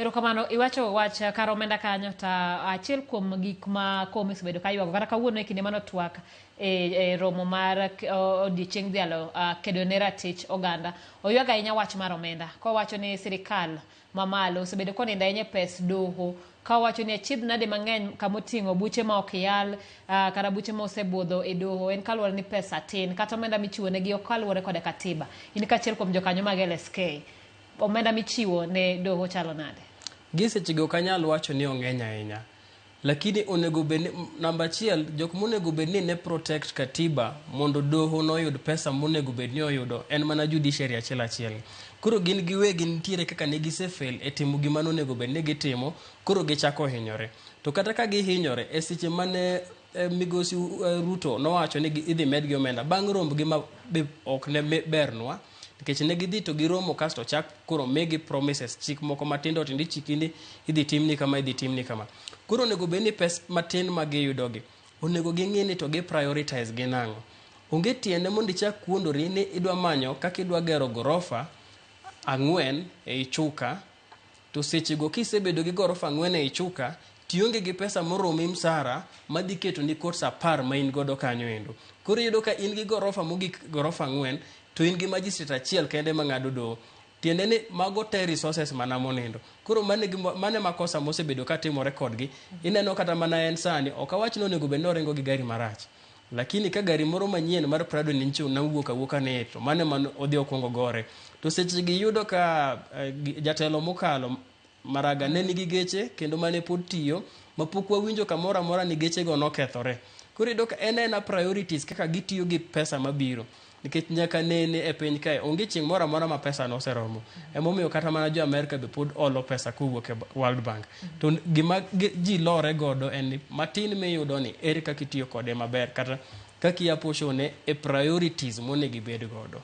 Erokamano, iwacho wach kar omenda kanyo ta achiel kuom gik ma Koome osebedo ka ywago kata kawuono e kinde mane otwak e romo mar odiochieng dhialo kedo ne ratich oganda. Oywago ahinya wach mar omenda kowacho ni sirikal mamalo osebedo konindo ahinya e pes doho ka owacho ni achiedh nade mang'eny kamoting'o buche ma ok yal kata buche ma osebudho e doho en kaluwore ni pesa tin kata omenda michiwo negi ok kaluwore koda katiba. In kaachiel kuom jokanyo mag LSK, omenda michiwo ne doho chalo nade? Gie sechego ok anyal wacho ni ong'eny ahinya. Lakini onego bed ni, namba achiel, jok monego bed ni ne protect katiba mondo doho noyud pesa monego bed ni oyudo en mana judiciary achiel achiel. Koro gin giwegi nitiere kaka ne gise fail e timo gima nonego bed ni gitimo, koro gichako hinyore. To kata ka gihinyore, e seche mane migosi Ruto nowacho ni idhi medgi omenda, bang' rombgi ma be ok ne bernwa, nikech ne gidhi to giromo kasto ochak koro migi promises chik moko matindo tindo ichiki ni idhi timni kama idhi timni kama. Koro onego bed ni pes matin ma giyudogi onego ging'i ni to gi prioritize gi nang'o. Onge tiende mondo ichak wuondori ni idwa manyo kaka idwa gero gorofa ang'wen ei Chuka to sechego kisebedo gi gorofa ang'wen ei Chuka tionge gi pesa moromi msara madhi ketoni courts 10 ma in godo kanyo endo. Koro iyudo ka in gi gorofa mogik gorofa ang'wen to in gi magistrate achiel kende mang'ado doho. Tiende ni mago te resources mana monindo. Koro mane mane makosa mosebedo katimore kodgi. Ineno kata mana en sani ok awach ni onego bed ni oringo gi gari marach. Lakini ka gari moro manyien mar Prado ni ncho nawuok awuoka ni to mane man odhi okwongo gore. To seche gi yudo ka jatelo mokalo Maraga ne nigi geche kendo mane pod tiyo ma pok wawinjo kamoro amora ni gechego nokethore. Koro iyudo ka en aena priorities kaka gitiyo gi pesa mabiro. Nikech nyaka nene e piny kae onge chieng' moro amora ma pesa noseromo. Emomiyo kata mana jo Amerka be pod olo pesa kowuok e World Bank. To gima ji lore godo en ni matin miyudo ni ere kaka itiyo kode maber kata kaka i apportion e priorities monego ibed godo.